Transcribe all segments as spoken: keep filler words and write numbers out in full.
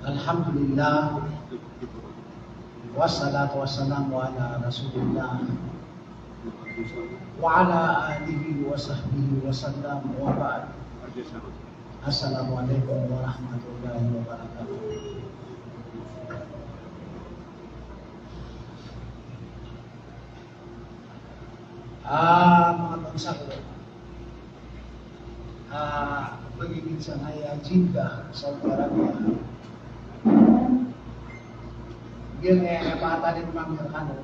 Alhamdulillah. Wassalatu wassalamu ala Rasulillah. Wa ala alihi wa sahbihi wa sallam wa ba'd. Assalamu alaikum warahmatullahi wabarakatuh. Ah, manga bangsa ko. Ah, pagiging sangkaya Jeddah, Saudi Arabia. Giyangkaya, eh, patanin kami rekano.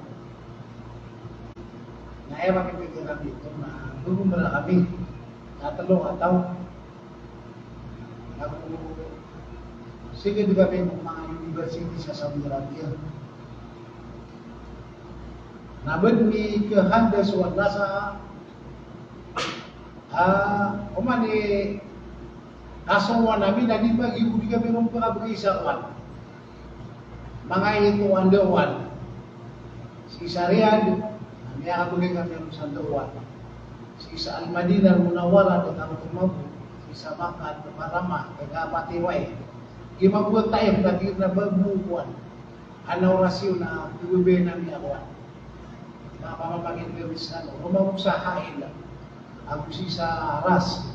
Na aya mapipikiran kami oto na begombala kami na telo a taw. Ago sii ko di kami ko manga university sa Saudi Arabia. Na bad mi kehanda so Allah sa, ah, oman i kasongowan ami na di ba giyo di kami rompakabegay sa kowan. Manga ito a ndaowan. Sii sa Riyadh, na miyakabegay kami ron sa ndaowan. Sii sa Al-Madinah Al-Munawwarah, di kami tomabo. Sii sa Makkah Al-Mukarramah, di kapatiwai. Di mabot Taif, na di na bago kowan. Ana orasyon na pegabaya ami a kowan. Na pamamakin kami sa, o, mabot sa Ha'il. Ago sii sa Ras.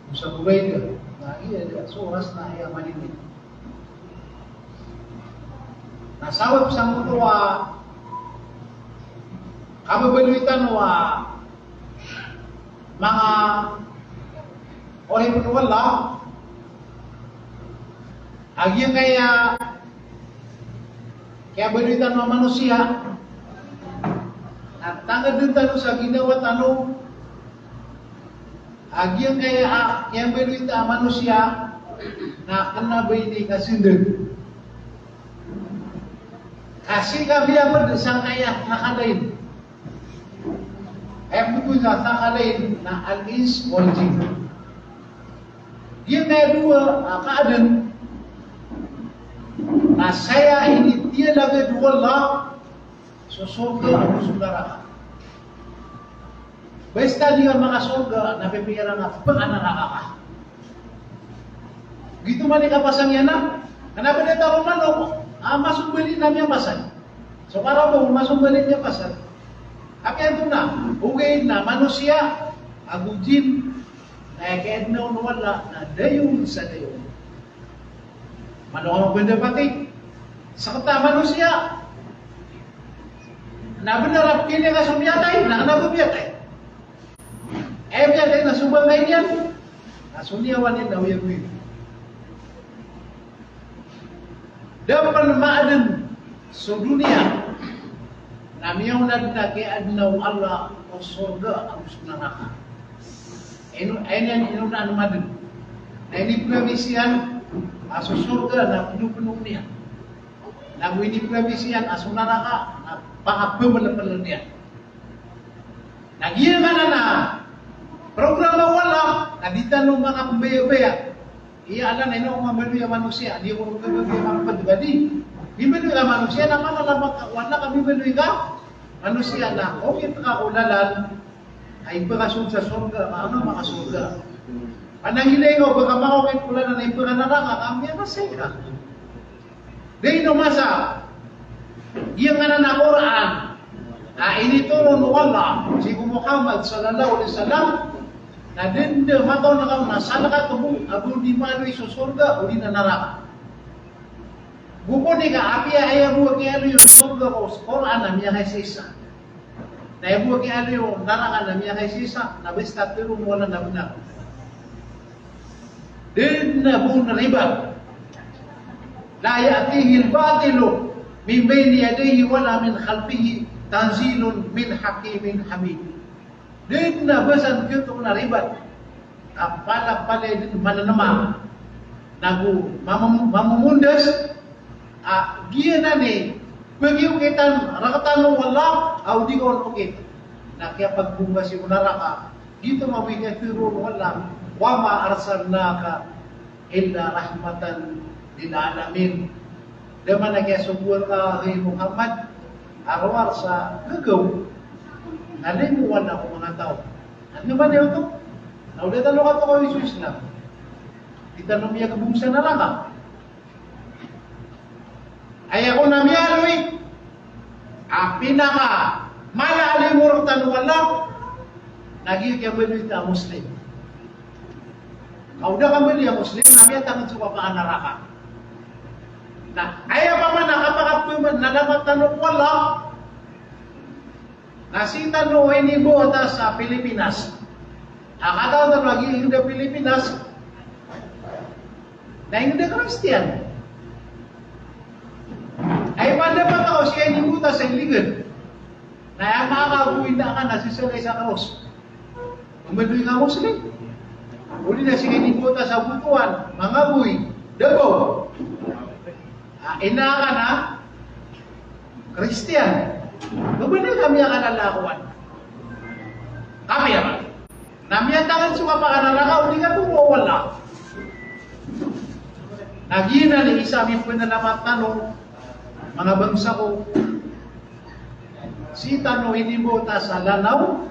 Ago sa Buraidah. Na iya, iya, so Ras na iya Madinah. Na sabap sangkoto a kababaloy tano a manga oripn o Allah, a giyangkaya kiyabaloy tano a manosiya, na tangadn tano sa ginawa tano, a giyangkaya a kiyabaloy ta a manosiya, na kna ba ini kasndg. Ka sii ka miyapd sangkaya thakalain. Aya pitharo sa thakalain na al-ins wal jinn. Giyangkaya dowa a kaadn na saya initiyalagad o Allah so sorga ago so naraka. Basta di ka makasorga, na pipikiran ka pn a naraka ka. Giyoto man i kapasang iyan na, kna ba datar o manok a masombali na miyapasad. So karabong masombali miyapasad. Apiya antonaa, ogaid na manosiya ago jinn, na aya kiyaadna on o Allah na dayon sa dayon. Manok a mapndapati. Sekta manosiya na bnar a pili ka so miyatay, na kna ba miyatay. Aya miyatay na so bangkay niyan, na so niyawa niyan na oyagoyag. Da pn maadn so doniya na miyaona dn a kiyaadna o Allah o sorga ago so naraka. Ino, aya niyan inonaan madn. Na inipromise iyan a so sorga na pnopno niyan. Na go inipromise iyan a so naraka na pakapmlpln iyan. Na giyanan a programa o Allah, na di tano makapmbayabaya. Iya Allah na ino ko mambaloy a manosiya, di ko kambaloy a mambaloy. Di mbaloy a manosiya na mala a makawana ka mbaloy ka manosiya na, okay, pkaolalan a ipakasold sa sorga, ka ano makasorga. Panangilay ko, baka makaokit ko lalan a ipakanaraka ka, miyakasay ka. Dn o masa, giyanan a Qur'an a initoron o Allah sii ko Muhammad sallallahu alaihi wasallam, na dn da makaona ka on a salakaw bo a ba on di maaloy so sorga odi na naraka. Go pn i ka apiya aya bo a kiyaaloy o sorga ko Qur'an na miyakaisaisa. Na aya bo a kiyaaloy o naraka na miyakaisaisa, na basta tharoon o Allah na bnar. Dn a bo on ribat. La ya'tihil batilu min bayni yadayhi wala min khalfihi, tanzilun min hakimin hamid. Dn a ba san giyoto na ribat. Ka palapalaya dn mananma. Na go mamom-, mamomondas a giyanan i pagiokitan rktano o Allah a o di ka on okit na kiyapagbombasi o naraka. Giyoto mambo i katharo o Allah, "Wa ma arsalnaka illa rahmatan lil alamin." Da man a kiyasogoan ka, hay Muhammad, a rowar sa gagaw na limowan ko manga taw. Anda man iyan oto? Na o da tano katokawi so Islam, di tano miyakabong sa naraka. Aya kon a miyaaloy a pinakamala a limo rktano o Allah na giya kiyambaloy ta a Muslim. Ka o da ka mbaloy a Muslim na miyatangkd so kapakanaraka. Na aya pman a kapakapnalamat tano ko Allah na sii tano inimbawata sa Pilipinas. A katawan tano a giya ingd a Pilipinas na ingd a Kristiyan. Ay panda pakaos ka inimbawata sa Iligan. Na aya makakagoy na ka na sisalay sa kaos. Mambaloy nga Muslim. O di na sii ka inimbawata sa Butuan, Mangaboy, Davao. A, ina ka na Kristiyan. Mambaloy ka miyakalalakowan. Kami a ba? Na miyatangkd so kapakanaraka o di ka toro o Allah. Na giyanan i isa a mipnalamat tano, manga bangsa ko. Sii tano inimbawata sa Lanao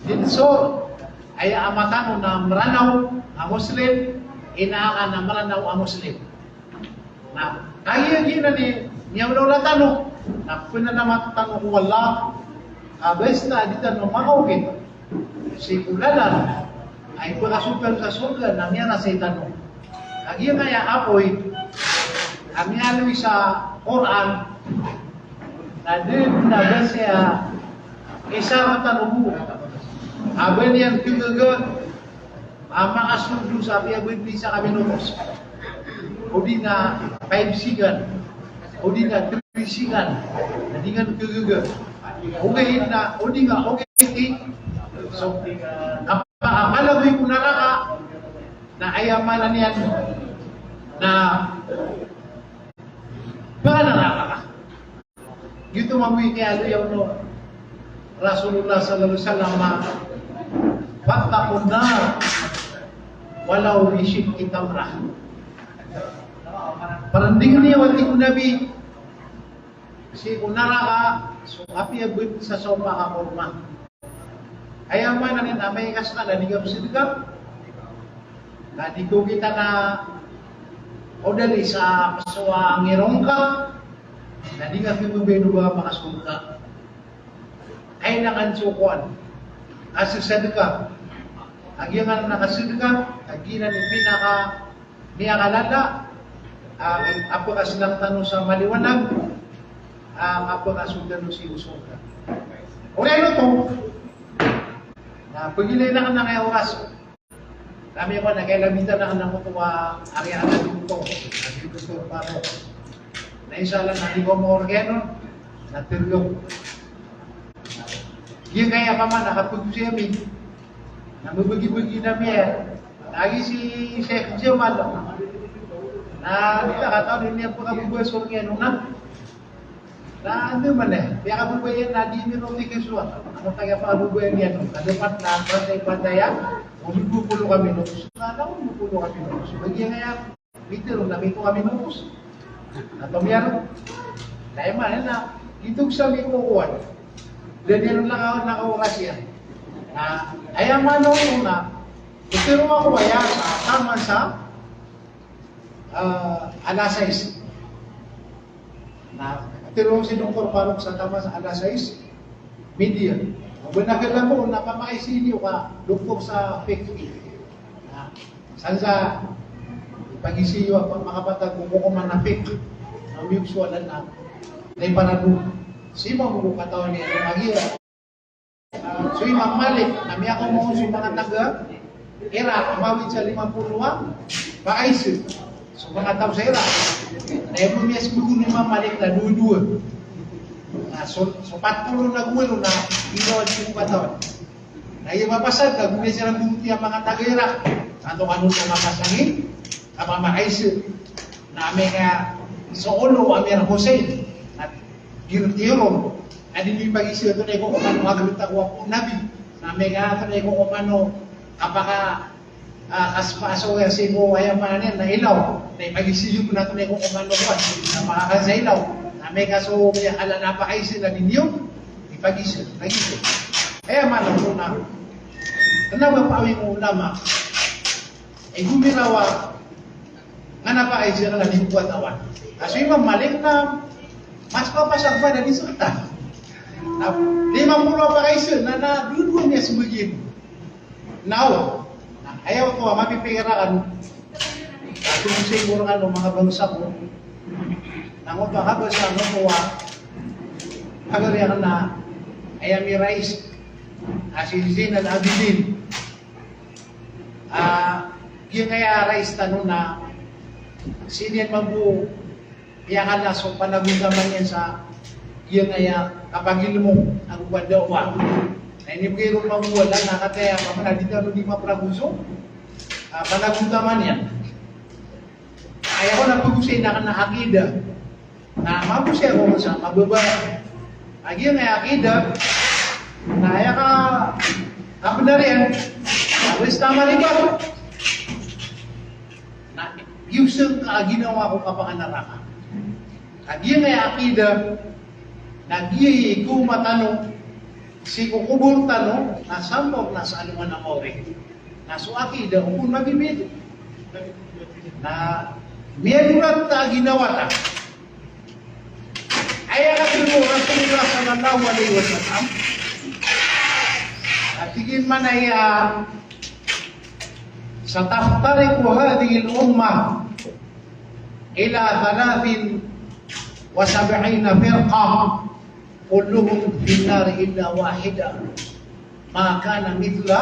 del Sur, aya ama tano na Mranaw a Muslim, ina akn na Mranaw a Muslim. Na kagiya giyanan i miyaolaola tano, na pnalamat tano ko Allah, a basta a di tano makaokit sii ko lalan a ipakasold tano sa sorga na miyarasay tano. Kagiya aya apoy a miyaaloy sa Qur'an na dn na ba siya isa rktano bo a ba niyan kagaga a makasold sa apiya ba dn isa ka minutos, o di na five second, o di na three second, na di niyan kagaga. Ogaid na, o di nga, ogaid i, so, kap-, kapalagoy ko naraka, na aya maana niyan na ba naraka ka. Giyoto mambo i kiyaaloy o Rasulullah sallallahu alaihi wasallam, "Fattaqun nar walau bi shiqqi tamrah." Parndingn iyo, a tig o Nabi, sii ko naraka so apiya ba dn sa sopa ka korma. Aya maana niyan na amay ka ska na di ka pzadka, na di ka okit a odali sa pzowaa ngirong ka, na di nga pmbabayad o ba ka makasorga. Kailangan so kowan, kasadka. Kagiya nga na kasadka, kagiya na i pinaka miyakalala a, a pkaslang tano sa maliwanag a, a pkasold tano sii ko sorga. Oriyan oto na pagilay na kna kaya oras. Kami ko na kailangan na kna ko a ari a na dito. Na dito so paro. Na inshallah na di ko mo organo na tergong. Giya kaya pman na kapag siya mi na mabagi-bagi na miya. Lagi si Sheikh Jamal. Na di ka kataw niyan pakababayaan so organo na. Na anda man eh, piyakababayaan na di mi notification. Ano tayo pakababayaan niyan? Na dapat na pantay-pantay, ah. Kung dupulo kami no. Na daw dupulo kami no. So, bagi nga yan. Mitharo na mito kami no. Na tomiyaro. Kaya man, na, itog sa mi kukuwan. Dan yan lang ako nakaoras yan. Na, aya man o na, itaro ako aya sa, tama sa, ah, alas sais. Na, tiro si Doktor Farouk sa tama sa alas sais, media. Ago na kala mo, na pamaisi niyo ka, doktor sa fiqh. Na, sansa, ipagisi iyo, pa-, makapatag ko ko man na fiqh. Na, umiyok suwalan na, na iparado. Sima mo ko katawan niya, na, lagi, So Imam Malik na miyakaoma on so manga taga Iraq, mawid sa lima polo a pakaiza so manga taw sa Iraq. Na aya bo miyasmbag on o Imam Malik na dowa-dowa. Na so, so pat polo na gowalo na ino a di ko katawan. Na aya mapasad na gowani siran dowa tiya manga taga Iraq. Antonaa kano so mapasad i kapamakaisa. Na amay ka so olo o Amir Hussein na giyangkoto na di niyan pagisa antonaa i kokoman o agarta ko apo o Nabi. Na amay ka antonaa i kokoman o kapaka, ah, kaspaso ya sii ko aya maana niyan na ilaw. Na ipagisa iyo na antonaa i kokoman o kowan, na pakakaza ilaw. Na amay ka so miyakalala a pakaisa na di niyo ipagisa, pagisa. Aya maana niyan na kna ba pawing o ulama. Ay gomirawa Nga na pakaiza ka na di ko katawan. Ka so Imam Malik na mas papasang pa na di sota. Na lima polo a pakaiza na, na dowa-dowa niyan smbagin. Now, na aya oto a mapipikir akn, a tomo sii ko rkano manga bangsa ko. Na ngoto a kabasa, ngoto a pagari akn na aya mirais a si Zainal Abidin. Ah, giyangkaya rais tano na sii niyan mambo miyakala so panagontaman iyan sa giyangkaya kapagilmo ago kada'wah. Na inibgay ron mambo wala na kataya ka man a di tano di mapragoso, ah, panagontaman iyan. Aya ko na pagosay na kna aqidah. Na mambo siya ko sa mababa. Lagid iyan a aqidah. Na aya ka, kabnar iyan. Ago istamal iba. Na giyosan ka a ginawa ko kapakanaraka. Lagid iyan a aqidah. Na giya i koma tano sii ko kobor tano, na sampor na sa alongan a maori. Na so aqidah, o kon mabibit. Na miyadorat a ginawa ta. Aya katharo o Rasulullah sallallahu alaihi wasallam, a tig iyan man aya, "Sataftariqu hadhihil ummah ila thalathin wa sab'ina firqah, kulluhum fin nar illa wahida, ma kana mithla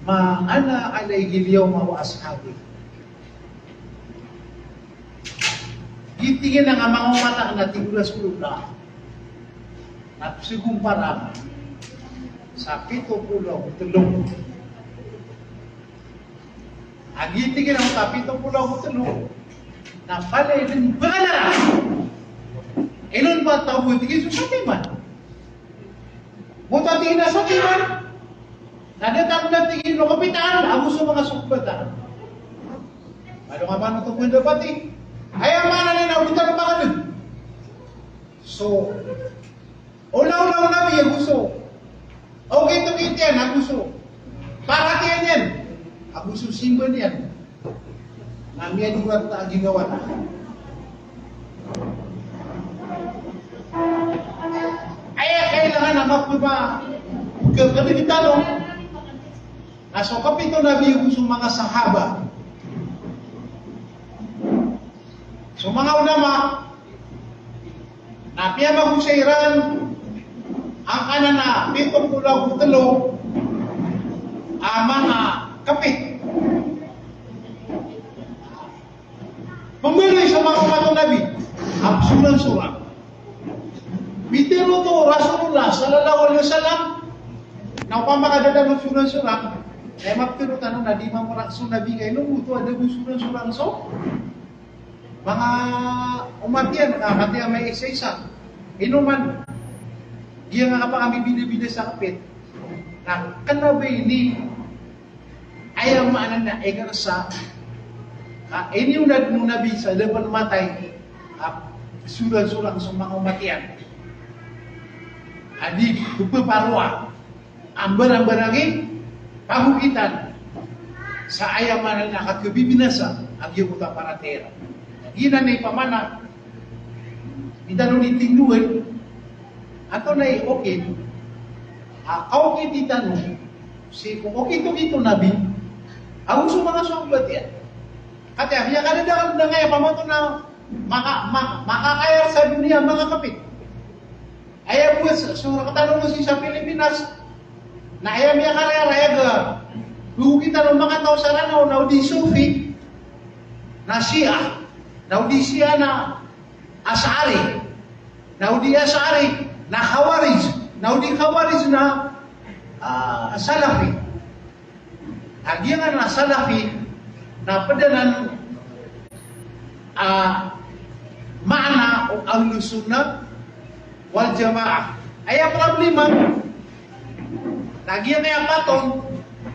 ma ana alaihi al-yawma wa ashabi." Giyoto tig iyan a manga omat akn, a tig o Rasulullah, na pzagompara sa pito polo ago tlo. Lagid tig iyan a pito polo ago tlo na palaya dn bala. Ilon ba taw bo tig iyan so satiman. Bo ta tig iyan a satiman. Na da tano na tig iyan o kapitaan ago so manga sohbat. Malo nga mano to pn da pati. Aya maana niyan na bo tano makadn. So, olaola o Nabi ago so, okit-okit iyan ago so paratiyaya niyan ago so simba niyan. Na miyadorat a ginawa na. Aya kailangan a mapba, ka, kadagdag tano na so kapito Nabi ago so manga sahaba. So manga ulama, na piyamagosay iran angkanan a pito polo ago tlo a manga kapit. Pmbaloy sa manga omat o Nabi a pzoransorang. Pitharo oto o Rasulullah sallallahu alaihi wasallam, na opama ka da tano pzoransorang, na aya maptharo tano na di mamrak so Nabi ka ino oto a da bo pzoransorang so manga omat iyan, ka katii a maisaisa. Ino man, giyangkai a kapakambibidabida sa kapit. Na kna ba ini, aya maana na igarsa, ka iniyonad o Nabi sa da pn matay a pzoransorang so manga omat iyan a di ppaparoa a mbarangbarang i pagokitan sa aya maana na kakhabibinasa a giyoto a paratiyaya. Giyanan i pamana, di tano di tindowaan, antonaa i okit a kaokiti tano sii ko okit-okit o Nabi ago so manga sohbat iyan. Katii a miyakadadakl na ngaya pamato na maka, maka, makakayar sa doniya a manga kapit. Aya bo so, so rktano bo sii sa Pilipinas, na aya miyakarayar aya ga, go kitano makataw sa Ranaw, na o di Sufi na Shia, na o di Shia na Ash'ari, na o di Ash'ari na Khawarij, na o di Khawarij na, ah, Salafi. Lagid iyan a Salafi na pd anan a maana o Ahlus Sunnah wal Jamaah. Aya problema, lagid iyan a patot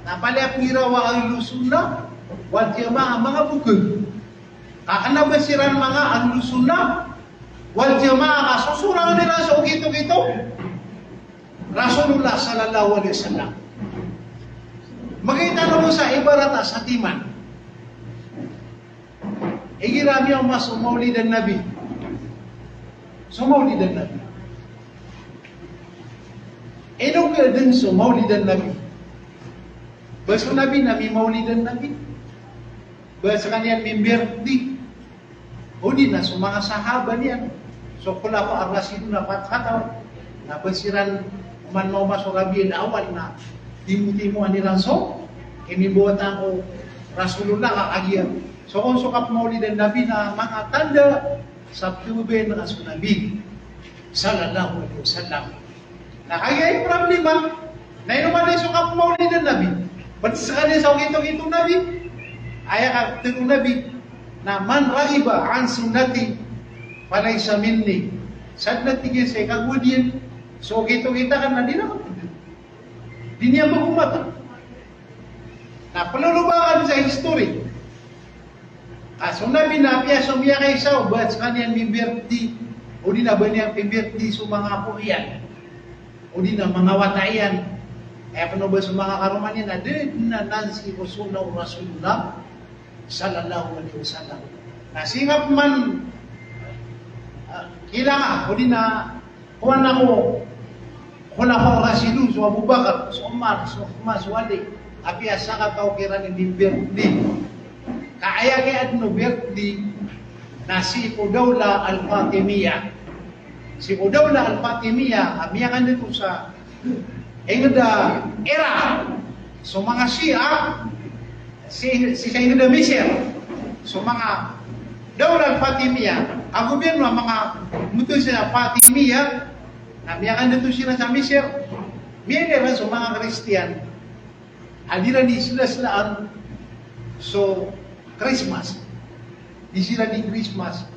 na palaya pnggiraw a Ahlus Sunnah wal Jamaah a manga bokeg. Ka kna ba siran manga Ahlus Sunnah wal Jamaah ka sosorang iran so okit-okit o Rasulullah sallallahu alaihi wasallam. Makaita na bo sa ibarat a satiman. Igira miyaoma so Maulidan Nabi. So Maulidan Nabi. Ino ka dn so Maulidan Nabi? Ba so Nabi na mimaulidan Nabi? Ba skaniyan mimbirthday? Odi na so manga sahaba niyan, so Khulafa Ar-Rashidun a pat kataw, na ba siran oman maoma so Rabiul Awwal na timotimoan iran so kinimbawataan o Rasulullah ka kagiya. So kon so kapmaulidan Nabi na manga tanda sa pthababayaan ka so Nabi sallallahu alaihi wasallam. Na kagiya i problema, na ino man i so kapmaulidan Nabi? Pd skaniyan sa okit-okit o Nabi. Aya katharo o Nabi na, "Man raghiba an sunnati falaysa minni." Sadn a tig iyan sa ikagowad iyan so okit-okit akn na di niyan, di niyan ba ummat. Na ploloba akn sa history. Ka so Nabi na apiya so miyakaisa o ba skaniyan mimbirthday, odi na ba niyan pimbirthday so manga apo iyan, odi na manga wata iyan. Aya pn o ba so manga karoma niyan na da dn anan sii ko sunnah o Rasulullah sallallahu alaihi wasallam. Na sii nga pman, ah, kilanga, odi na kowan ako, Khulafa Rashidun, so Abu Bakar, so Umar, so Uthman, so Ali, apiya sakataw kiran i mimbirthday. Ka aya kiyaadn o birthday na sii ko Dawla Al-Fatimiyya. Sii ko Dawla Al-Fatimiyya, a miyakandato sa ingd a Iraq, so manga Shia, sii, sii sa ingd a Misir, so manga Dawla Al-Fatimiyya, a gobyerno a manga motol sa Fatimiyya, na miyakandato siran sa Misir, miyailay iran so manga Kristiyan a di iran islaslaan so Christmas. Di siran i-Christmas.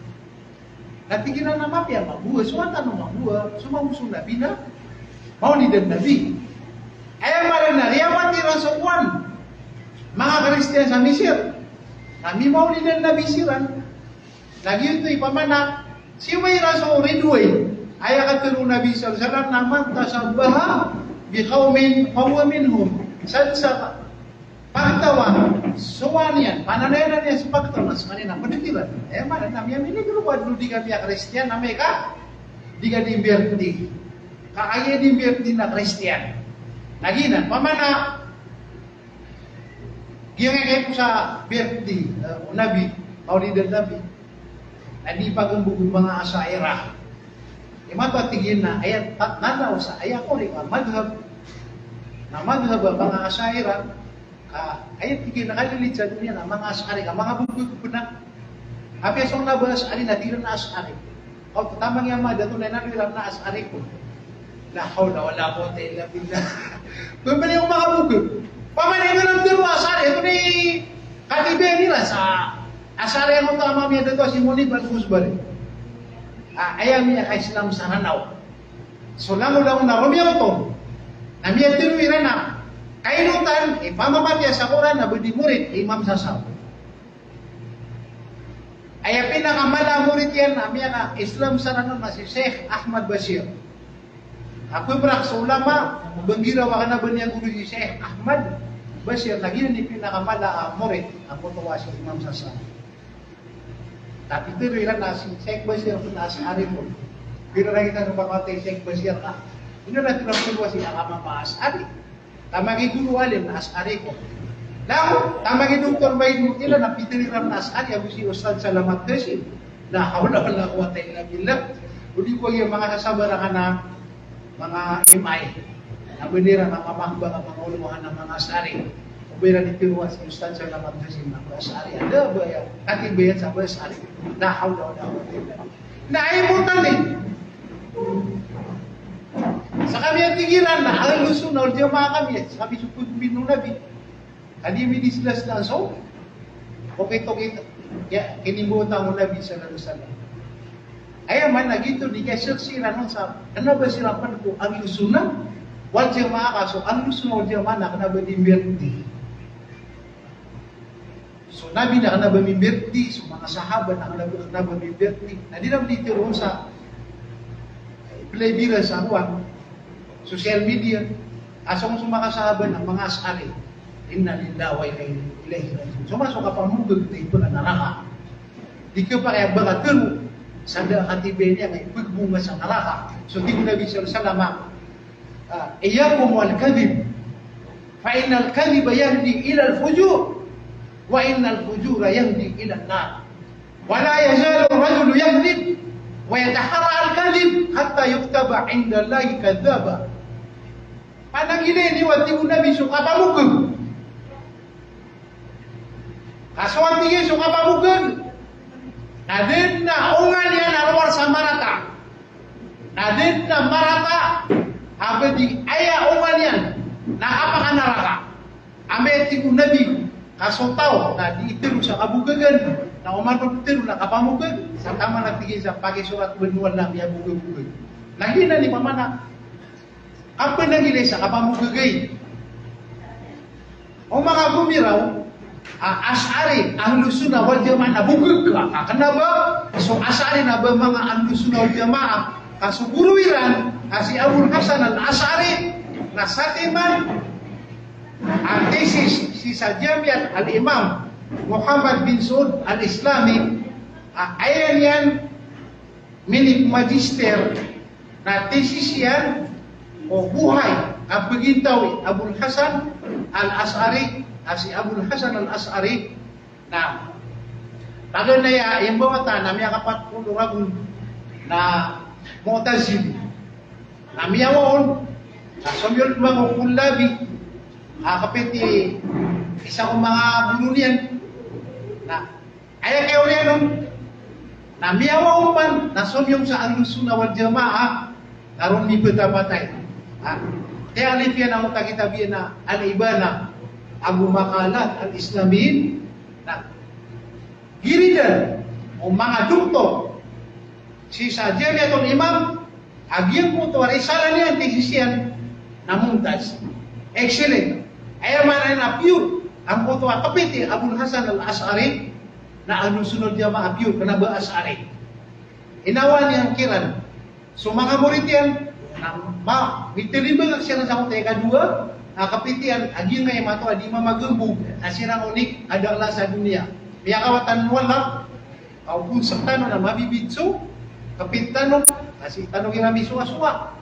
Na tig iran a mapiya mambo, so wata o mambo, so mambo so Nabi na Maulidan Nabi. Aya maana na riyawat iran so kowan, manga Kristiyan sa Misir, na mimaulidan Nabi siran. Na giyoto i pamana, sii ba iran so ridway. Aya katharo o Nabi sallallahu alaihi wasallam na, "Man tashabbaha biqawmin fahuwa minhum." Sadn sa pagtaw a sowaan iyan, pananayanan iyan so pagtaw na skaniyan na pd iran. Aya maana na miyamili ko rowad o di ka miyakristiyan na amay ka di ka di mbirthday. Ka aya di mbirthday na Kristiyan. Na giyanan, pamana, giyangkai ko sa birthday, eh, o Nabi, Maulidan Nabi, na di pagmbog o manga Asha'irah. Imanto a tig iyan na aya ta-, tanda o sa aya ko ri ka madhhab. Na madhhab a manga Asha'irah, ka aya tig iyan na kalilid sa doniya na manga Ash'ari ka manga bogod pn a. Apiya so kna ba Ash'ari na tig iran a Ash'ari. Kaoto taman iyan mada oto na inaloy iran na Ash'ari ko. La hawla wala quwwata illa billah. Pmbali o manga bogod. Pamana iran tharoa Ash'ari, oto na i katibayan iran sa Ash'ari a oto a miyadato a si Munib Al-Khuzbari. Ah, aya miyaka-Islam sa Ranaw. So langolangon a romiyaoto na miyatharo iran a kainotan i pamamatiya sa Qur'an a ba di morit i Imam Sasaw. Aya pinakamala a morit iyan a miyaka-Islam sa Ranaw na si Sheikh Ahmad Bashir. A pmbrak so ulama, bngiraw a kna ba niyan goro si Sheikh Ahmad Bashir, na giyanan i pinakamala a morit a koto a si Imam Sasaw. Tapi tharo iran a si Sheikh Bashir pn a Ash'ari pn. Pira na giyanan o pamamatiya i Sheikh Bashir a ino na tharo a pn a si Imam Ash'ari. Taman i goro alim na Ash'ari ko. Nago, taman i Doktor Baid Mutila na pitharo iran na Ash'ari, ago si Ustadh Salamat Hashim. La hawla wala quwwata illa billah. O di ko iya manga sasabar a kna manga M I. Na bnar a manga mahbang a manga ulama na manga Ash'ari. O ba iran itharo a si Ustadh Salamat Hashim na ba Ash'ari. Anda ba aya katibayan sa ba Ash'ari. La hawla wala quwwata illa billah. Na aya importante. Sa kami a tig iran na Ahlus Sunnah wal Jamaah kami, sa kami so pagpino Nabi. Ka di mi di slaslaan so okit-okit a kinimbawata o Nabi sallallahu alaihi wasallam. Aya maana giyoto di kiyasaksi iran on sa kna ba siran pd ko Ahlus Sunnah wal Jamaah, ka so Ahlus Sunnah wal Jamaah na kna ba di mbirthday. So Nabi na kna ba mimbirthday, so manga sahaba na kna ba, kna ba mimbirthday. Na di ran di tharoon sa play bira sa kowan, social media, a so, so manga sahaba na manga Ash'ari. Inna lillahi wa inna ilaihi raji'un. So manga so kapamogag na ito na naraka. Di kapakay a ba ka tero sa da a katibay niyan a ipegbonga sa naraka. So tig o Nabi sallallahu alaihi wasallam, ah, "Iyyakum wal kadhib, fa innal kadhiba yahdi ilal fujur, wa innal fujura yahdi ilan nar. Wa la yazalu rajulu yakdhib wa yataharra al kadhib hatta yuktaba indallahi kadhaba." Panangilai niyo, a tig o Nabi, so kapamokeg. Ka so, a tig iyan, so kapamokeg, na da den a onga niyan a rowar sa marata. Na da den a marata a ba di aya onga niyan na kapakanaraka. Amay, a tig o Nabi, ka so taw na di tero sa kabokegan, na oman o tero na kapamokeg, sa taman, a tig iyan, sa pakisorat o Allah a miyabokebokeg. Na giyanan i pamana a panangilay sa kapamokeg. O manga gomiraw a Ash'ari, Ahlus Sunnah wal Jamaah, na bokeg ka. Ka kena ba so Ash'ari na ba manga Ahlus Sunnah wal Jamaah, ka so goro iran a si Abul Hasan Al-Ash'ari na satiman a thesis sii sa Jamiat Al-Imam Muhammad bin Saud Al-Islami, a aya niyan minipmagister na thesis iyan ko bohay a pagintaw i Abul Hasan Al-Ash'ari, a si Abul Hasan Al-Ash'ari na paganay a imbawata na miyakapat polo ragon na Mu'tazili. Na miyawa on, na somiyolod mambo ko Kullabi a kapit i isa ko manga goro niyan. Na aya kiyaoriyan on, na miyawa on man na somiyong sa Ahlus Sunnah wal Jamaah, na ron mipetapatay. Ha? Tiyalif iyan angkoto a kitab iyan a Al-Ibana, Abu Maqalat Al-Islamiyyin. Na giridan o manga doktor sii sa Jamiatul Imam a giyangkoto a risala niyan, thesis iyan, na mumtaz. Excellent. Aya maana niyan na pure angkoto a kapit i Abul Hasan Al-Ash'ari na Ahlus Sunnah wal Jamaah, pure, kena ba Ash'ari. Inawaan iyan kiran so manga morit iyan, na ma-, mitalibang siran sangkoto a ikadowa a kapit iyan a giyangkai a matoa a di mamagambog a siran onik a dakl sa doniya. Miyakawatan o Allah a oponsek tano na mabibid so kapit tano, a sii tano iran misowasowa.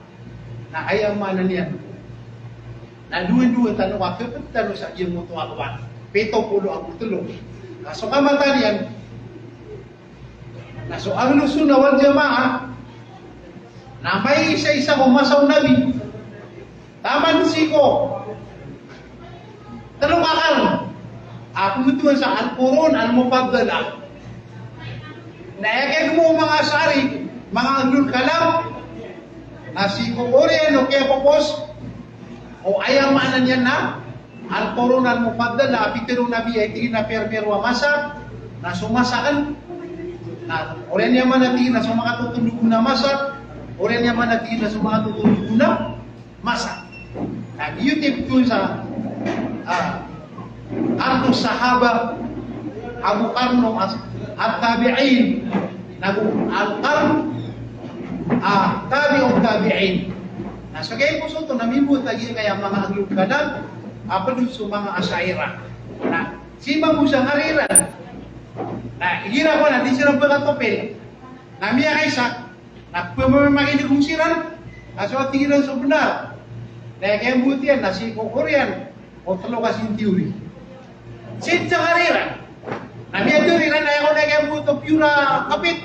Na aya maana niyan na dowa-dowa tano a kapit tano sa giyangkoto a kowan. Pito polo ago telo. Na so kamatan iyan, na so Ahlus Sunnah wal Jamaah na maisaisa ko masa o Nabi. Taman sii ko telo ka karn a pmbtowan sa Al-Qurun Al-Mufaddalah. Na aya kiyagmo o manga Ash'ari, manga Ahlul Kalam, na sii ko oriyan o kiyapopos o aya maana niyan na Al-Qurun Al-Mufaddalah, a pitharo o Nabi a tig iyan a pirmiro a masa na so masa akn. Na oriyan iyan man a tig iyan a so makatotondog on a masa, oriyan iyan man a tig iyan a so makatotondog on a masa. Na giyoto i pitharo sa, ah, qarnu sahaba, ago qarnu as-, at-tabi'in, nago al-qarnu, ah, tabi'ut tabi'in. Na so kiyapos oto na mimbawata giyangkaya manga Ahlul Kalam a pd on so manga Asha'irah. Na sii mambo sa ngari iran. Na igira ko na di siran pkatopil. Na miyakaisa, na pmamakineg on siran a so a tig iran so bnar. Na aya kiyambotan iyan na sii ko oriyan o telo ka century. Sii sa ngari iran. Na miyatero iran a aya kon a kiyambotan o pure a kapit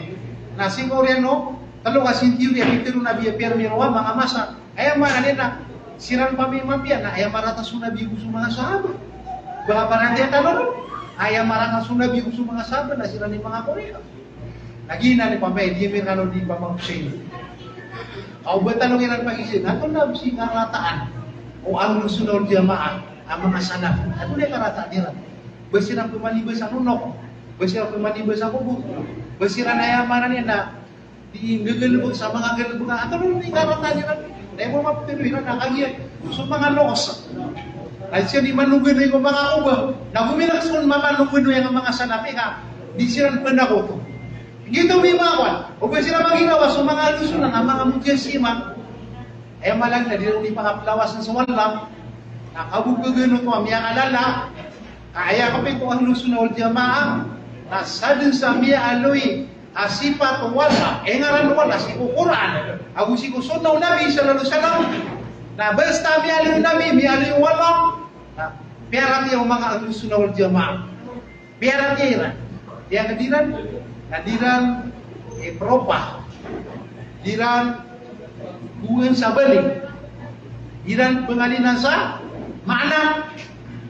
na sii ko oriyan o telo ka century a pitharo o Nabi a pirmiro a manga masa. Aya maana niyan na siran pamiya-mapiya na aya marata so Nabi ago so manga sahaba. Ba paratiyaya tano ron? Aya marata so Nabi ago so manga sahaba na siran i manga Quraysh. Na giyanan i pamay, di iran kano di pamangosay. Ka o ba tano iran pagizaan, antonaa bo i karataan o Ahlus Sunnah wal Jamaah a manga salaf? Antonaa i karataan iran? Ba siran pmanibasa nonok? Ba siran pmanibasa kobor? Ba siran, aya maana niyan na di nggagalbk sa manga galbk a, antonaa i karataan iran? Na aya bo maptharo iran na kagiya so manga loks. Na siran i manoganoy ko manga kobor. Na gomilang so mamanoganoy a manga salaf ka di siran pnakoto. Giyoto i manga kowan. O ba siran magiraw a so manga Ahlus Sunnah na manga Mujassimah. Aya maana niyan na di ron ipakaplawas so Allah. Na kabogbogan oto a miyakalala. Aya kapit o Ahlus Sunnah wal Jamaah Na sadn sa miyaaloy a sipat o Allah, ingaran o Allah, sii ko Qur'an ago sii ko sunnah o Nabi sallallahu alaihi wasallam. Na basta miyaaloy o Nabi, miyaaloy o Allah, na piyaratiyaya o manga Ahlus Sunnah wal Jamaah. Piyaratiyaya iran. Aya ka di iran, na di iran, eh, propa. Di iran bowaan sa bali. Di iran pangalinan sa maana.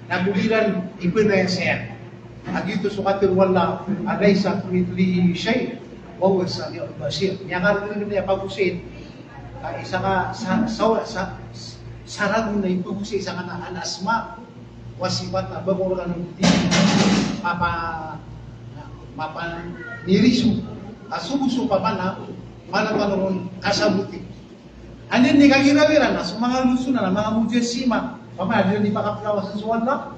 Na go di iran ipnayasayaan. A giyoto so katharo o Allah, "Laysa kamithlihi shay, wa huwas sami'ul basir." Miyakargn iyan a pagosay. Ka isa ka sa, sa, sa, sa ragon na ipagosay sangkanan a al-asma wa sifat, a ba ko rkano di mapa, mapaniriso a so bo so pamana, mana panoron kasaboti. Anda ini kagiraw iran a so manga Ahlus Sunnah na manga Mujassima, pamana di iran di pakaplawas so Allah.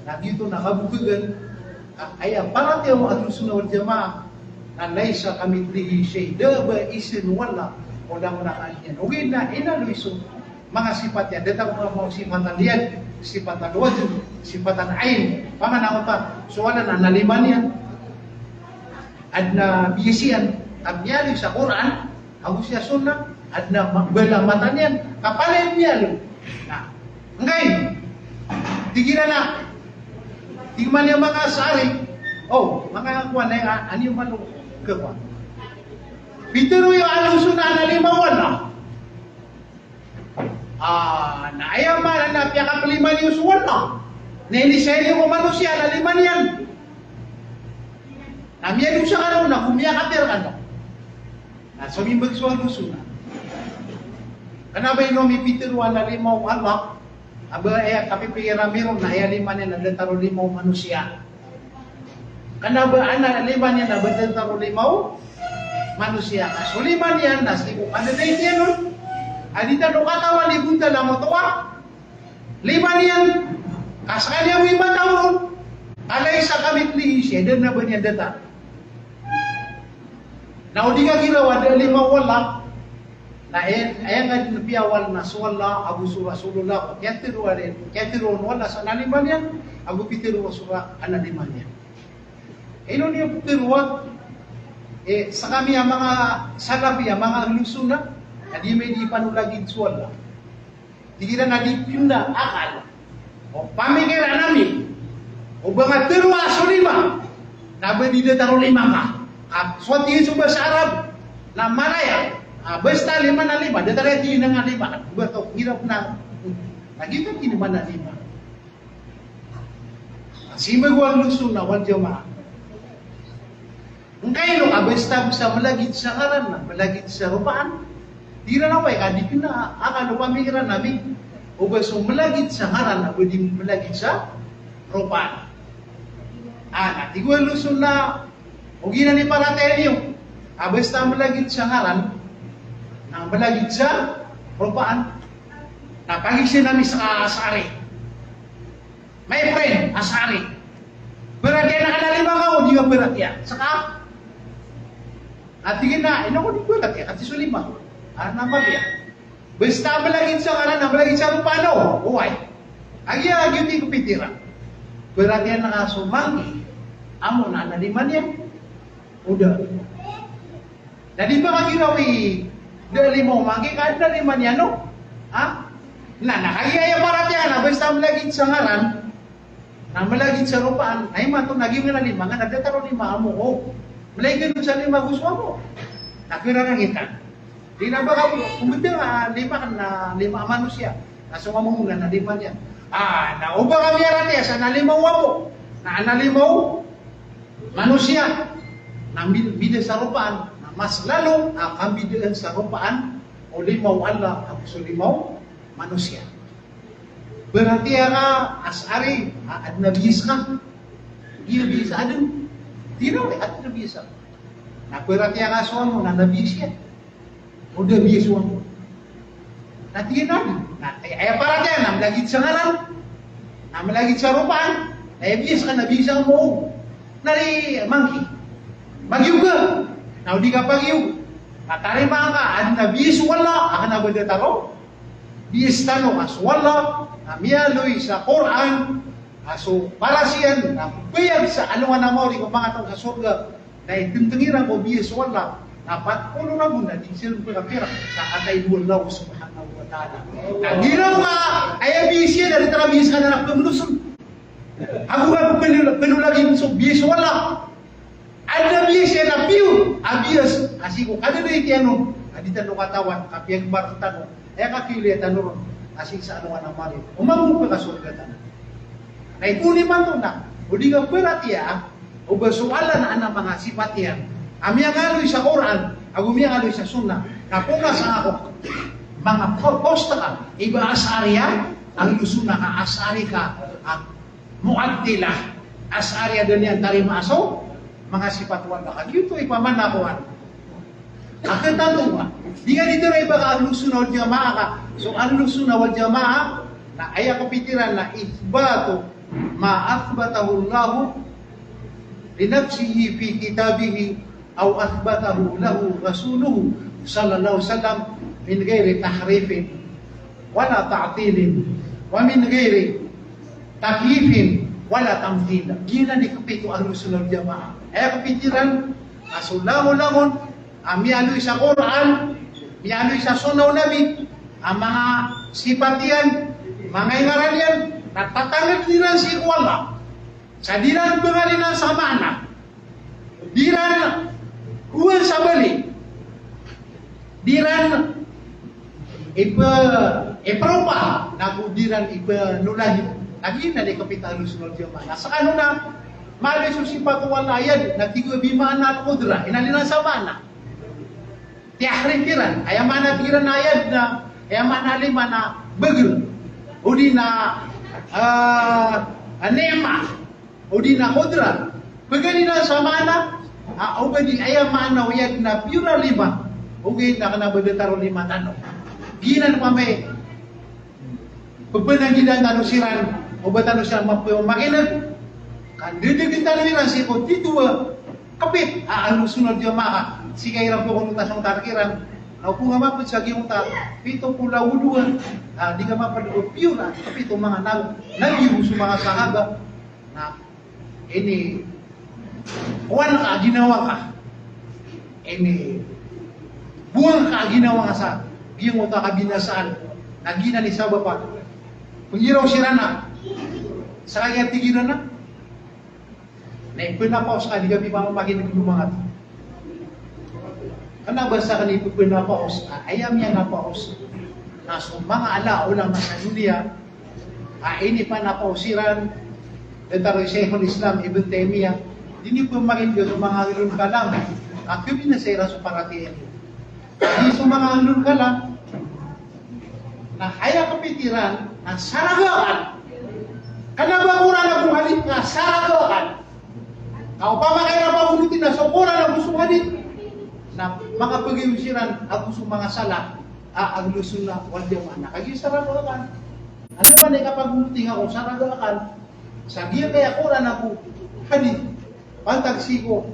Na giyoto na kabokhagan a, aya paratiyaya o Ahlus Sunnah wal Jamaah na laysa kamithlihi shay, da a ba isa o Allah o langon a kaadn iyan. Ogaid na inaloy so manga sipat iyan, datar o manga sifat al-yad, sifat al-wajh, sifat al-ain. Pamana oto, so Allah na adn a lima niyan, adn a biyas iyan, a miyaaloy sa Qur'an ago sii sa sunnah, adn a ma-, bala a mata niyan, ka palaya miyaaloy. Na, angkaino? Tig iran a, tig man iyan manga Ash'ari, o, manga kowan na, a, ano man o, kowan. Pitharo iyo a Ahlus Sunnah na lima o Allah. Ah, na aya maana na piyakaplima niyo so Allah na inisay niyo ko manosiya na lima niyan. Na miyadosa kano, na go miyakapir kano. Na somimbag so Ahlus Sunnah. Kna ba ino mipitharo a lima o Allah, a ba aya kapipikir ami ron na aya lima niyan na datar o lima o manosiya. Kna ba adn a lima niyan na ba datar o lima o manosiya. Ka so lima niyan na sii ko kadadait iyan on a di tano katawan i bontal a moto a lima niyan. Ka skaniyan bo i matao ron. Ka laysa kamithlihi shay, da a ba niyan datar. Na o di kagiraw a da a lima o Allah, na aya, aya nga dn piyawal na so Allah ago so Rasulullah, ko kiyatharo a rin, kiyatharo o Allah sa adn a lima niyan, ago pitharo o so Allah a adn a lima niyan. Ino niyo pitharo a, eh, skami a manga Salafi, a manga Ahlus Sunnah, a di ami di panolagid so Allah. Tig iran a di kna akal o pamikiran ami o ba nga tharoa so lima na ba di datar o lima ka. A, so tig iran so basa Arab na maraya, a, basta lima na lima, datar iyan tig iran a lima. Ba to, hirap na. Na giyoto tig iran a lima. Simbag o Ahlus Sunnah wal Jamaah. Angkaino ka basta sa malagid sa ngaran na malagid sa ropaan? Di iran a oway ka di kna akal o pamikiran ami o ba so malagid sa ngaran na ba di malagid sa ropaan. A, na tig o Ahlus Sunnah, ogaid na iparatiyaya niyo a basta malagid sa ngaran na malagid sa ropaan. Na pagiza ami sa Ash'ari. My friend, Ash'ari. Paratiyaya ka na lima ka o di ka paratiyaya? Saka, a tig iyan a, ino ko di paratiyaya, katii so lima. A, na mapiya. Basta malagid sa ngaran, na malagid sa ropaan, oway. Aya giyoto i kapitira. Paratiyaya ka so mangki, amo na adn a lima niyan. O da. Na di ba kagiraw i da a lima o mangki, ka adn a lima niyan, no? Ha? Na, na kagiya aya paratiyaya na basta malagid sa ngaran, na malagid sa ropaan, na imanto na giya nga na lima nga na datar o lima amo, o. Malagid sa lima go so amo. Na kira na kita. Di na ba ka, kumbaga, a, lima ka na lima a manosiya. Na so amo na, na lima niyan. A, na o ba ka miyaratiyaya sa na lima o amo. Na, na lima o manosiya, na mbi-, mbida sa ropaan, na mas lalo a kambidaan sa ropaan o lima o Allah ago so lima o manosiya. Paratiyaya ka Ash'ari a adn a biyas ka. Giya biyas adn. Di na, adn a biyas ka. Na paratiyaya ka so amo na adn a biyas iyan. O da biyas o amo. Na tig iyan a, na, aya, aya paratiyaya na malagid sa ngaran, na malagid sa ropaan, na aya biyas ka na biyas o amo. Na di mangki. Magiyog ka. Na o di ka pagiyog, na tarimaa ka a adn a biyas o Allah a kna ba datar o biyas tano ka so Allah a miyaaloy sa Qur'an, A so paras iyan na pphayag sa alongan a maori ko manga taw sa sorga, na itntng iran ko biyas o Allah, na pat polo ragon na di siran pkapira sa katay o Allah subhanahu wa ta'ala. Na giraw ka aya biyas iyan na di tara biyas ka na pmlosn. Ago ka pphano-, phanolagi so biyas o Allah. Adn a biyas iyan a piyo a biyas a sii ko kadadait iyan on a di tano katawan, ka piyagmar tano, aya kakiilay tano ron a sii sa alongan a maori, o mambo pkasorga tano. Na ito niyo man oto na o di ka paratiyaya o ba so Allah na adn a manga sipat iyan a miyangaaloy sa Qur'an ago miyangaaloy sa Sunnah, na pokasa ngka ko manga po-, post ka i ba Ash'ariyah, Ahlus Sunnah ka, Ash'ari ka, a Mu'attilah, Ash'ariyah, da niyan tarimaa so manga sipat o Allah. Ka giyoto i pamana ko an. Ka khatanto ka, di ka di tarimaa ka Ahlus Sunnah wal Jamaah ka. So Ahlus Sunnah wal Jamaah na aya kapitiran na ithbatu ma athbathahu Allahu li nafsihi fi kitabihi aw athbathahu lahu rasuluhu sallallahu alaihi wasallam min ghairi tahrifin wala ta'tilin wa min ghairi takyifin wala tamthil. Giyanan i kapit o Ahlus Sunnah wal Jamaah. Aya kapit iran a so langolangon a miyaaloy sa Qur'an, miyaaloy sa Sunnah o Nabi, a manga sipat iyan, manga ingaran iyan, na tatangkd iran sii ko Allah. Sa di iran pngalina sa maana. Di iran kowaan sa bali. Di iran ip-, ipropa, nago di iran ipnolahi. Na giyanan i kapit o Ahlus Sunnah wal Jamaah. Na skano na maaloy so sipat o Allah a yad, na tig o bi maana al-qudra, inalina sa maana. Tiyahrif iran, aya maana tig iran a yad na, aya maana a lima na bagr. O di na, ah, ni'mah. O di na qudra. Pagari na sa maana, ah, o ba di aya maana o yad na pure a lima. Ogaid na kna ba datar o lima tano. Giyanan pamay. Pphanagilaan tano siran, o ba tano siran mapamakineg. Ka ndadagn tano iran sii ko tito a kapit a Ahlus Sunnah wal Jamaah, sii ka iran pkhaonotan sa ontar kiran. Na opama ka mapd sa giyangkoto a pito polo ago dowa, ah, di ka mapd ko pure a kapit o manga na-, nabi ago so manga sahaba. Na ini, kowan ka a ginawa ka. Ini, bowang ka a ginawa ka sa giyangkoto a kabinasaan. Na giyanan i sabap a pnggiraw siran a, sa kagiya tig iran a, na ipnapaos ka, di ka pipamamakineg ko manga to. Kna ba sa kna i pphanapaos, a, aya miyanapaos na so manga ala a ulama sa doniya, a, inipanapaos iran, datar o Shaykhul Islam Ibn Taymiyyah, di niyo pamakinega so manga ahlul kalam a kabinasa iran so paratiyaya niyo. Di so manga ahlul kalam, na aya kapit iran na saragaan. Kna ba Qur'an ago hadith na saragaan. Ka opama ka iran pagonoti na so Qur'an ago so hadith, na manga pagayon siran ago so manga salaf a Ahlus Sunnah wal Jamaah. Na kagiya saragaan. Ano ba na ikapagonoti ngka ko saragaan? Sa giyangkaya Qur'an ago hadith. Pantag sii ko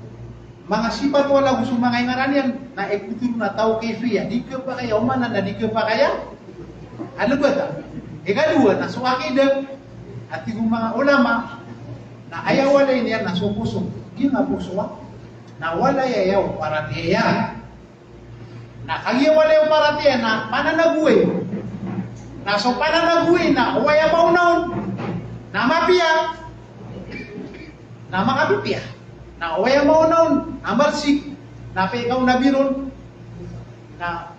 manga sipat o Allah ago so manga ingaran iyan, na iptharo na tawqifiyah, di khapakay a oman na di khapakay a lbata. Ikadowa na so aqidah, a tig o manga ulama, na aya walay niyan na so poso. Giya poso a, na walay aya o paratiyaya. Na kagiya walay o paratiyaya na pananagoway. Na so pananagoway na oway a maona on na mapiya, na makapipiya. Na oway a maona on na marsik, na pikaona biron na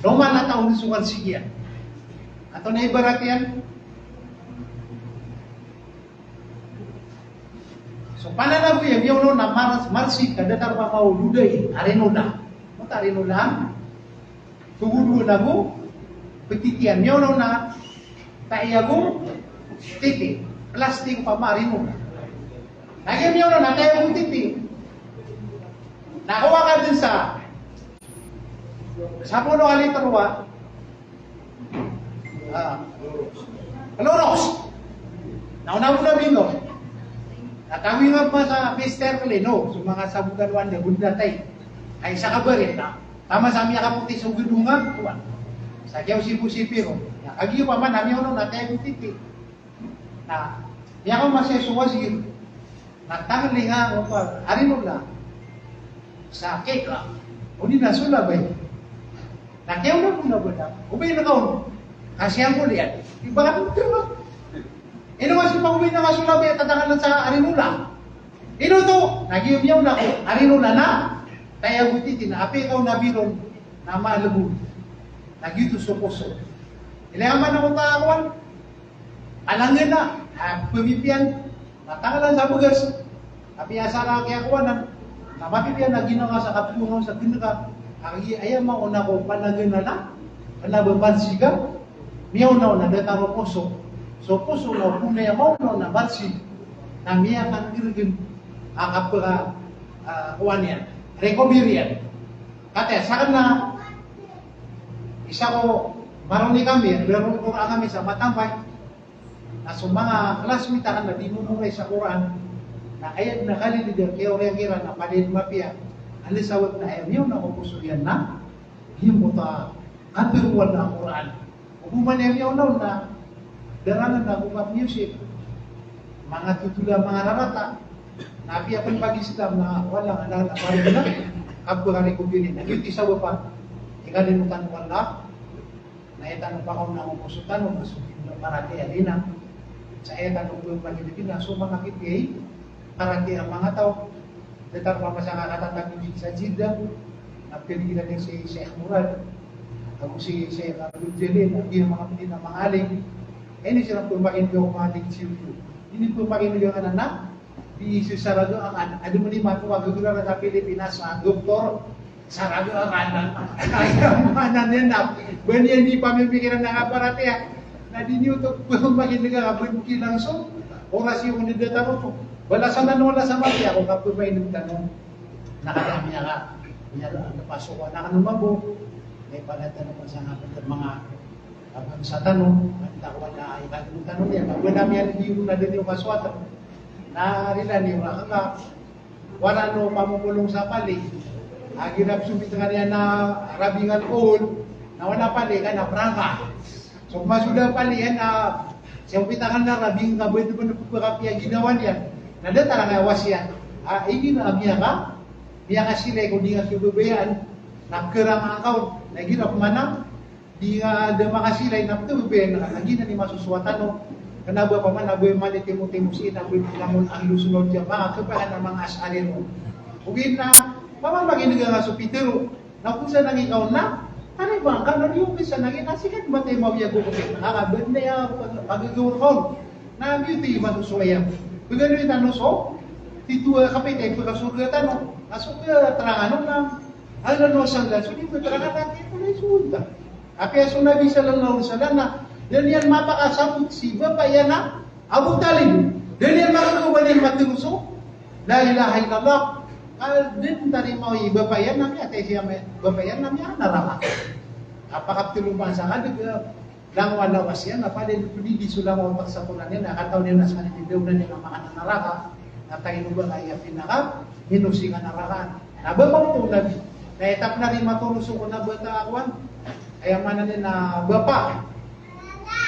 roman a taw on so marsik iyan. Antonaa i ibarat iyan? So pananagoya miyaona on na mar-, marsik ka datar mambo o lodai a rinola. Mota rinola. Togodoan ago ptitiyan. Miyaona on na tai ago titi. Plastik opama a rinola. Lagid iyan miyaona on na tai ago titi. Na kowa ka dn sa sapolo a litro a Ah. Klorox. Na ona bo na bino. Na kawi nga pa sa Mister Clean, no? So manga sabotan o anda, bondatay. Ay sa kabarit, na. Taman sa miyakapoti so gedong a, kuwan. Sa kiyaw si Boss Piro. Na kagiya pa man, na miyaona on na tai ago titi. Na Miyakaoma saya so wazir. Na tangli ha, o pa, Arinola. Sa keka. O di na so labay. Na kiyaona ko na bada. O ba ino ka on? Kasi ang kulian. Iba ka totoo. Ino kasi pag-uwi na nga so labay, tatangalan sa Arinola. Ino to? Na giya miyaona ko, Arinola na. Tayago titi na, apiya ka o na biron. Na malebo. Na giyoto so poso. Ilay aman ako ta, kuwan. Alangen na, ah, pemipian, na tangalan sa begas. Tapi asar a kiyakowanan, na mapipian na ginawa sa kapulungan sa geneka. Agi, aya maona ko panagen na na, kena ba marsi ka, miyaona-ona datar o poso. So poso na o puna iya maona-ona marsi, na miyakan geregen, a kapeka, ah, kowan iyan, recovery iyan. Kati, saken na, isa ko maroni kami, daron ko kami sa Matambay, na so manga classmate aken na di momoray sa Qur'an, na aya den a kalilid a kiyaoriyan kiran na palaya den mapiya, anda sabap na aya miyaona ko poso iyan na, giyangkoto a kateroan a Qur'an. Opama na aya miyaona on na, darangen na ko kap music, manga totol a manga rarata, na apiya pen pag-Islam na wala nga na, na, na, kapekari ko bini, na giyoto i sabap a ikalimotan o Allah, na aya tano pakaona o poso tano, na so paratiyaya iyan. Sa aya tano pemagilid iyan, so manga kipiya i paratiyaya a manga taw. Datar pamasa nga katatag iyan sa Jeddah, na piligiran iyan si Sheikh Murad, ago si Sheikh Abdul Jalil, ago iyan manga pili na manga alim. Ini siran pemagilid o manga alim siyo. Ini pemagilid o manga alim. Di sisaraga akan, adi mani mato a gagara sa Pilipinas, a doktor, saraga akan. Aya maana niyan na, ba niyan di pamimikiran a paratiyaya. Na di niyo to pemagilid a ben ki langsung, oras iyo ko ni datar oto. Balasan tano, wala sa mati ako, kapemagilid tano. Na kada miyaka, miyaka, na paso ko, na kano mambo. May panatan na pasang ako, manga Ago sa tano, antaa ko na ikalimotan tano niyan. Ago na miyan di ron na den iyo kasowatan. Na rila niyo ra kaka. Wala no pamomolong sa pali. Agi rap so pitangan iyan na rabingan on. Na wala pali ka na prangka. So masoda pali iyan na so pitangan na rabing ka bento bento pekapiya ginawa niyan. Na datar a nga wasiyat. A, igi na miyaka, miyakasilay ko di nga kebebayaan. Na kerang angkaw. Na igi rap mana. Di nga da makasilay na pito bebaya na lagi na di masosowatan o. Kena ba paman na ba mani timo-timo si na ba di namon ahlu sunnah wal jamaah, kepala na manga Ash'ari ron. Ogaid na paman maginega nga so pitero. Na kung sa nangi kaon na, tani ba ang kanon iyo, kung sa nangi na sikat ba tayo mawiyag ko kung na nga ba na iya pag-, pag-, pag-, na biyo tayo masosowaya. Pagano yung tano so, tito, ah, kapit ay pagkasurga tano. Na so, ah, terangan na, Ahlan wa sahlan, so di ko terangan a tiyan ko na isoon ta. Apiya so Nabi sallallahu alaihi wasallam na, da niyan mapakasabot si bapa iyan a Abu Talib. Da niyan makagawa niyan matero so la ilaha illallah. Ka den tarimawi bapa iyan na miyatay siya, bapa iyan na miyanaraka. Apakaptelo masa ka dega, Langowan a lawas iyan, na pd pd di so langowan a pagsakolan iyan, na katawan iyan a skaniyan i daonan iyan a makanan a naraka, na taino ba ka aya pinakahino sii ko naraka. Na ba mambo o Nabi. Na aya tano na di matolosok o na bata a kowan. Aya maana niyan na bapa.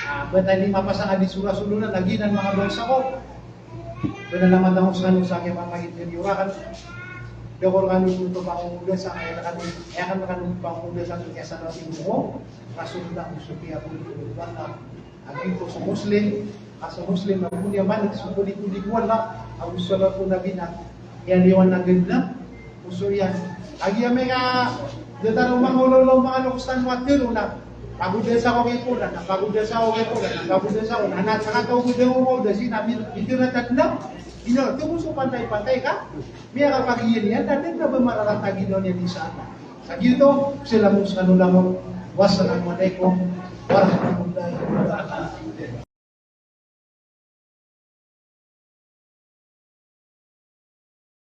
Ah, bata ini mapasang a di so Rasulullah, na giyanan manga bangsa ko. Bnar a matangos kano sa kiyapamagid kami o rakan. Da ko rkano oto pangomoda sa, aya rkano, aya kan rkano pangomoda sa kiyasalamat ko Rasulullah, so kiyapoon ko Allah. Agi ko so Muslim, ka so Muslim na poniya man so podi-podi ko Allah, ago so salamat ko Nabi na, aya liwan a ganda, Oso iyan. Agi amay ka, da tano mangololo, mangololo, stan matero na. Pagoda sa ko kay polan, na pagoda sa ko kay polan, na pagoda sa ko, na, na, sangkataw ko da mo, da sii na, mi-, mitero na tadna. Ino, tomo so pantay-pantay ka. Miyakapagiyan iyan, na, da, da ba mararata ginawa niyan, insha Allah. Sa giyoto, sila mo sa langon. Wassalamu alaikum warahmatullahi wabarakatuh.